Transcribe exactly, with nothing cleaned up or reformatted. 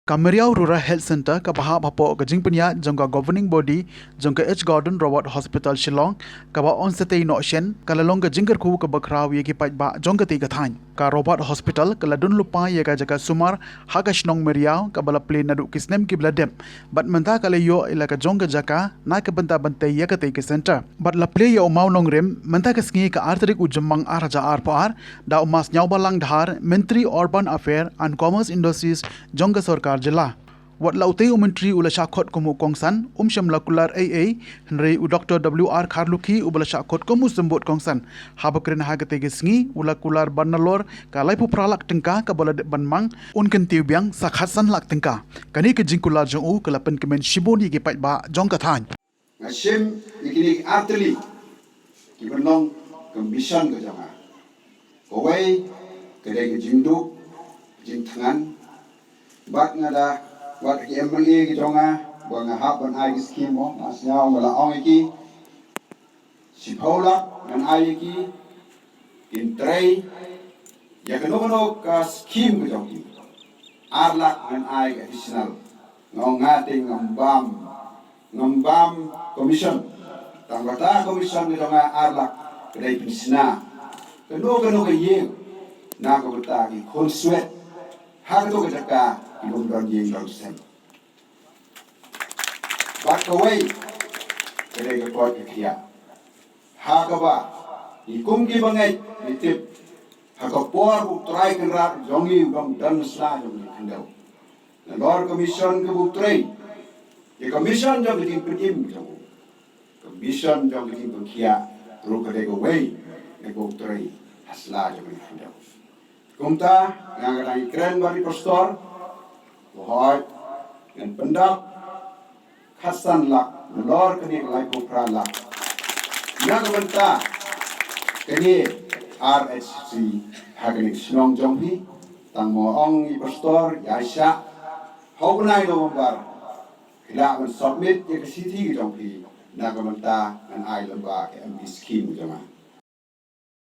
Ka Meriaw Rural Health Centre kaba hap hapoh ka jingpynïaid jong ka Governing Body jong ka H Gordon Roberts Hospital Shillong, kaba ong satei noh shen, ka la long ka jingkyrkhu kaba khraw ïa ki paidbah jong katei ka thaiñ. Ka Roberts Hospital ka la don lypa ïa ka jaka sumar ha ka shnong Meriaw kaba la plie naduh ki snem kiba la dep, bad mynta ka la ïoh ïa la ka jong ka jaka na ka bynta ban tei ïa katei ka centre. Bad la plie ïa u mawnongrim mynta ka sngi ka ar tarik u Jymmang ar hajar arphew ar, da u Ma Sniawbhalang Dhar, Myntri Urban Affairs and Commerce Industries jong ka sorkar jylla. Wat la utei u Myntri u la shah khot kum u kongsan, um shym la kular ei ei, hynrei u Doctor W R Kharlukhi uba la shah khot kum u symbud kongsan haba kren ha katei ka sngi, u la kular ba nalor ka laiphew phra lak tyngka kaba la dep ban mang, un kyntiew biang sa khatsan lak tyngka. Kane ka jingkular jong u ka la pynkmen shibun ïa ki paidbah jong ka thaiñ. Nga shim ïa kine ki ar tylli kiban long ka mission ka jong nga. Kawei ka dei ka jingduk, ka jingthngan, bad nga da, bad ki M L A ki jong nga, ba nga hap ban ai ki skim mo, nga sngew nga la ong ïa ki, shiphew lak ngan ai ïa ki, kin trei ïa kano kano ka skim ka jong ki. Ar lak ngan ai additional. Nga ong nga te ngam bam, ngam bam commission. Tang kata commission ka jong nga ar lak ka dei pynshna kano kano ka ïing na ka bynta ki khun swet. Ha kato ka jaka ki bym don ïing don sem. Bad kawei ka dei ka koit ka khiah. Ha kaba ngi kum ki bangeit ngi tip ha ka por U Trai Kynrad jong ngi u dang don sla jong ngi khyndew. Nalor ka mission kaba u trei, ïa ka mission jong ka jingpynim jong u, ka mission jong ka jingpynkhiah ruh ka dei kawei na kaba u trei ha sla jong ngi khyndew. Kumta nga ka dang ïakren bad i pastor, ba hooid ngan pyndap khatsan lak nalor kane ka laiphew phra lak na ka bynta kane R H C ha kane ka shnong jong phi. Tang mo ong i pastor ïa shah ha u bnai November phi lah ban submit ïa ka C T ka jong phi na ka bynta ngan ai lyngba ka M P scheme ka jong nga.